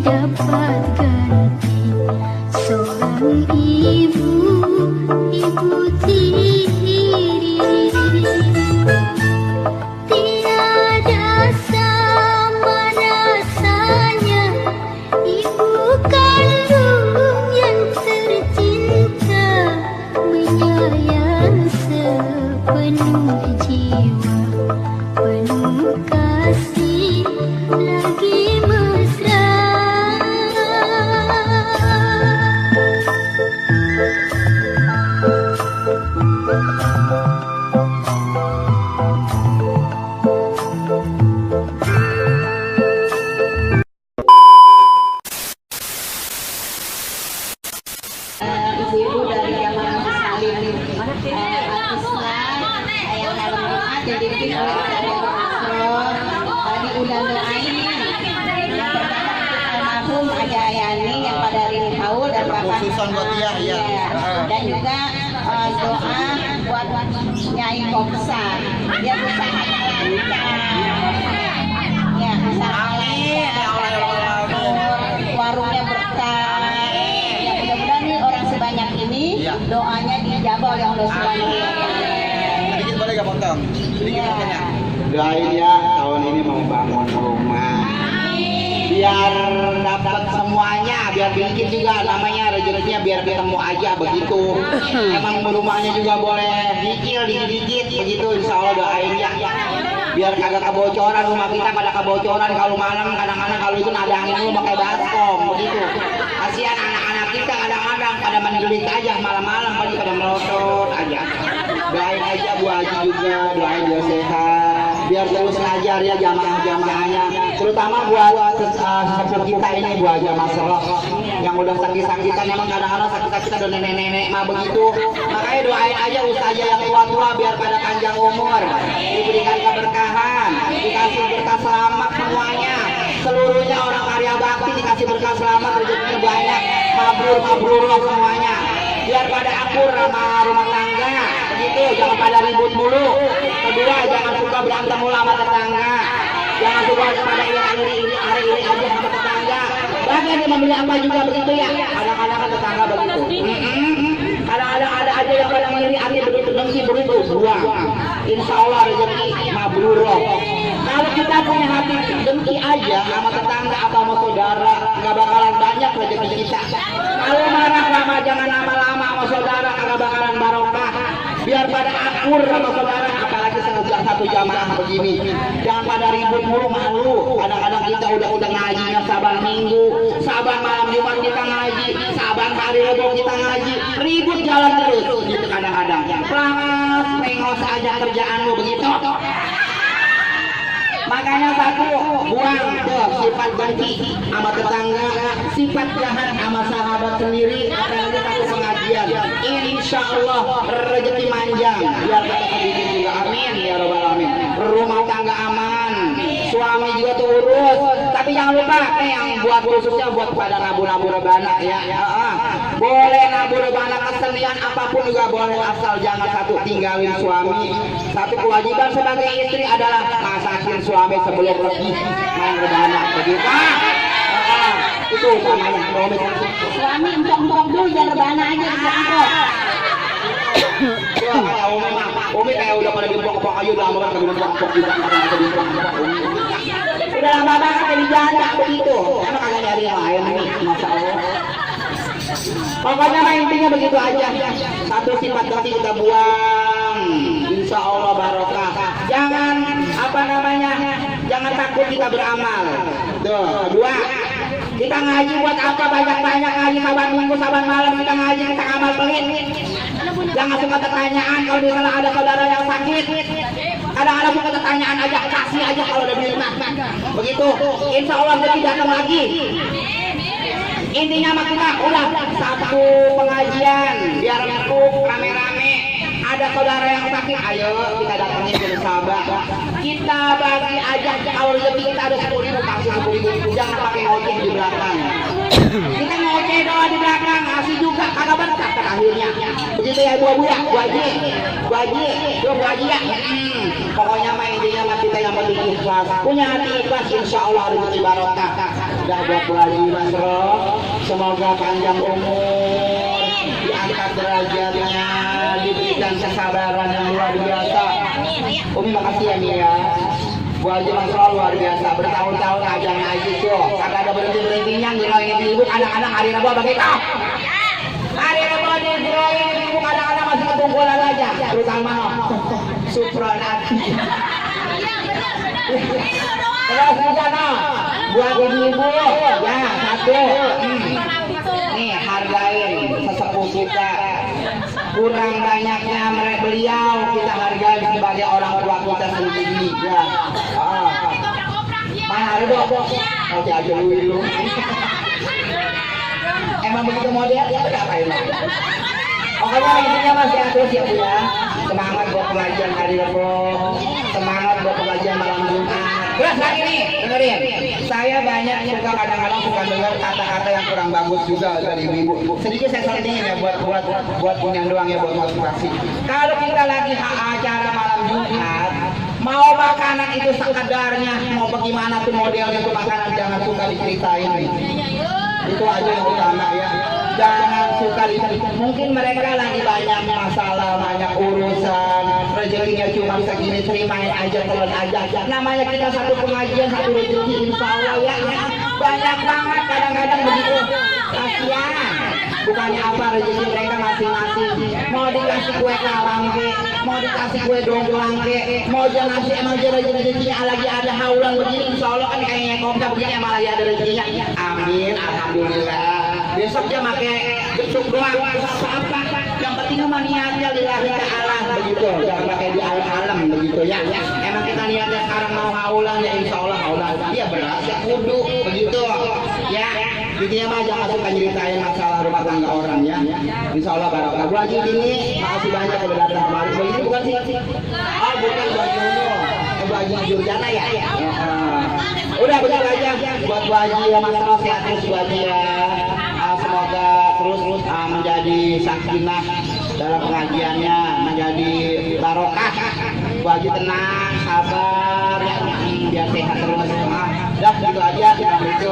dapat ganti seorang ibu, ibu tiri. Tiada sama rasanya ibu kandung yang tercinta, menyayang sepenuh jiwa, penuh kasih lagi mesra. Ibu-ibu dari jamaah sekalian, artisnya yang dalam doa jadi oleh tadi udah doain yang almarhum Aja Ayani yang pada Rini Paul dan Bapak Khususan buat dia, ya. Dan juga doa buat Nyai Kopsa, dia usahanya lancar, ya usahanya warungnya berkah. Ya mudah-mudahan nih orang sebanyak ini doanya dijabah oleh Allah Subhanahu wa Ta'ala. Sedikit boleh gak potong? Sedikit Iya. potongnya. Doain ya tahun ini mau bangun rumah biar dapat semuanya, biar dikit juga namanya rezekinya biar ketemu aja begitu. Emang rumahnya juga boleh dikit dikit begitu, insya Allah doain ya biar kagak kebocoran rumah kita. Pada kebocoran kalau malam kadang-kadang kalau itu ada angin lu pakai baskom begitu. Kasihan anak-anak kita kadang-kadang pada mendelik aja malam-malam pada melotot aja. Doain aja Bu Haji juga, doain dia sehat biar terus ngajar ya jamaah-jamaahnya, terutama buat sepupu kita ini Bu Haji Masalah yang udah sakit-sakitan. Emang kadang-kadang sakit-sakitan udah nenek-nenek mah begitu, makanya doain aja ustazah yang tua-tua biar pada panjang umur, diberikan keberkahan, dikasih berkah selamat semuanya, seluruhnya orang karya bakti dikasih berkah selamat, rezekinya banyak, mabrur semuanya, biar pada akur sama rumah tangga begitu, jangan pada ribut mulu. Kedua, jangan suka berantem mulu sama tetangga, jangan suka pada iri aja sama tetangga. Bahkan dia membeli apa juga begitu ya, kadang-kadang kan tetangga begitu. Kadang-kadang ada aja yang pada iri begitu, dengki begitu, buang. Insya Allah rezeki mabrur. Kalau kita punya hati dengki aja sama tetangga atau sama saudara, nggak bakalan banyak rezeki kita. Kalau marah lama, jangan lama-lama sama saudara, nggak bakalan barokah. Biar pada akur sama saudara, apalagi satu jamaah begini. Jangan pada ribut mulu, malu. Kadang-kadang kita udah ngajinya saban minggu, saban malam Jumat kita ngaji, saban hari Rebo kita ngaji, ribut jalan terus gitu kadang-kadang. Pelas, pengos aja kerjaanmu begitu. Makanya satu, buang tuh sifat benci sama tetangga, sifat jahat sama sahabat sendiri, apalagi satu pengajian. Insya Allah rezeki manjang, biar kata sedikit juga, amin ya robbal alamin. Rumah tangga aman, suami juga tuh urus. Tapi jangan lupa yang buat khususnya buat pada nabu-nabu rebana ya. Boleh nabu rebana kesenian apapun juga boleh, asal jangan satu tinggalin suami. Satu kewajiban sebagai istri adalah masakin suami sebelum pergi main rebana begitu. Itu utamanya. Suami empok-empok dulu jangan rebana aja empok-empok. Wah, kayak Umi kayak udah pada diempok-empok aja, udah lama banget kagak diempok-empok juga. Udah lama banget jadi janda begitu. Emang kagak nyari yang lain nih, masya Allah. Pokoknya mah intinya begitu aja. Satu sifat nanti kita buang, insya Allah barokah. Jangan jangan takut kita beramal. Tuh, kedua, kita ngaji buat apa banyak-banyak ngaji saban minggu saban malam kita ngaji, kita amal pelit. Jangan suka pertanyaan kalau misalnya ada saudara yang sakit. Kadang-kadang suka pertanyaan aja, kasih aja kalau udah beli mah. Begitu, insya Allah rezeki datang lagi. Intinya mah kita udah satu pengajian biar empuk rame-rame. Ada saudara yang sakit, ayo kita datangin ke sahabat. Kita bagi aja, kalau rezeki kita ada 10.000 kasih 10.000. Jangan pakai ngoceh di belakang. Kita ngoceh doang di belakang, kasih juga kagak berkah akhirnya. Begitu ya Bu ya, Bu Haji ya. Pokoknya mah intinya mah kita yang penting ikhlas. Punya hati ikhlas, insya Allah rezeki barokah. Dah buat Bu Haji Masro, semoga panjang umur, diangkat derajatnya, diberikan kesabaran yang luar biasa. Umi makasih ya Mia ya. Bu Haji Masro luar biasa, bertahun-tahun aja ngaji tuh, kagak ada berhenti-berhentinya ngeroyongin ibu anak-anak hari Rabu begitu. Hari Rabu ngeroyongin ibu anak-anak masih ketunggulan aja, terutama Supronati. Terus juga buat ibu-ibu ya satu. Nih hargain sesepuh kita. Kurang banyaknya beliau kita hargai sebagai orang tua kita sendiri ya. Mana ada dok? Oh aja lu. Emang begitu model ya berapa ini? Pokoknya intinya masih terus ya Bu ya. Semangat buat pengajian hari Rabu, semangat buat pengajian malam Jumat. Terus lagi nih, dengerin. Saya banyak suka kadang-kadang suka dengar kata-kata yang kurang bagus juga dari ibu. Sedikit saya selentingin ya buat yang doang ya buat motivasi. Kalau kita lagi acara malam Jumat, mau makanan itu sekadarnya, mau bagaimana tuh modelnya tuh makanan jangan suka diceritain. Itu aja yang utama ya. Jangan suka mungkin mereka lagi banyak masalah, banyak urusan, rezekinya cuma segini, terimain aja, telan aja. Namanya kita satu pengajian, satu rezeki, insya Allah ya. Banyak banget kadang-kadang begitu. Kasihan. Bukannya apa rezeki mereka masing-masing. Mau dikasih kue kalang ke, mau dikasih kue dongklang ke, mau jangan ngasih emang rezekinya lagi ada haulan begini, insya Allah kan kayaknya kopda begini emang lagi ada rezekinya. Amin, alhamdulillah. Besok dia pakai besuk doang, apa? Yang penting mah niatnya lillahi ta'ala begitu. Jangan pakai di alam begitu ya. Emang kita niatnya sekarang mau haulan ya insya Allah haulan. Iya beras ya kudu begitu ya. Intinya mah jangan suka nyeritain masalah rumah tangga orang ya. Insya Allah barokah. Bu Haji ini makasih banyak udah datang kemarin. Bu ini bukan sih? Oh bukan Bu Haji Uno. Bu Haji Jurjana ya. Udah begitu aja buat Bu Haji ya Mas Ros sehat terus Bu Haji ya. Semoga terus menjadi sakinah dalam pengajiannya, menjadi barokah. Bu Haji tenang, sabar, biar sehat terus. Dah gitu aja. Itu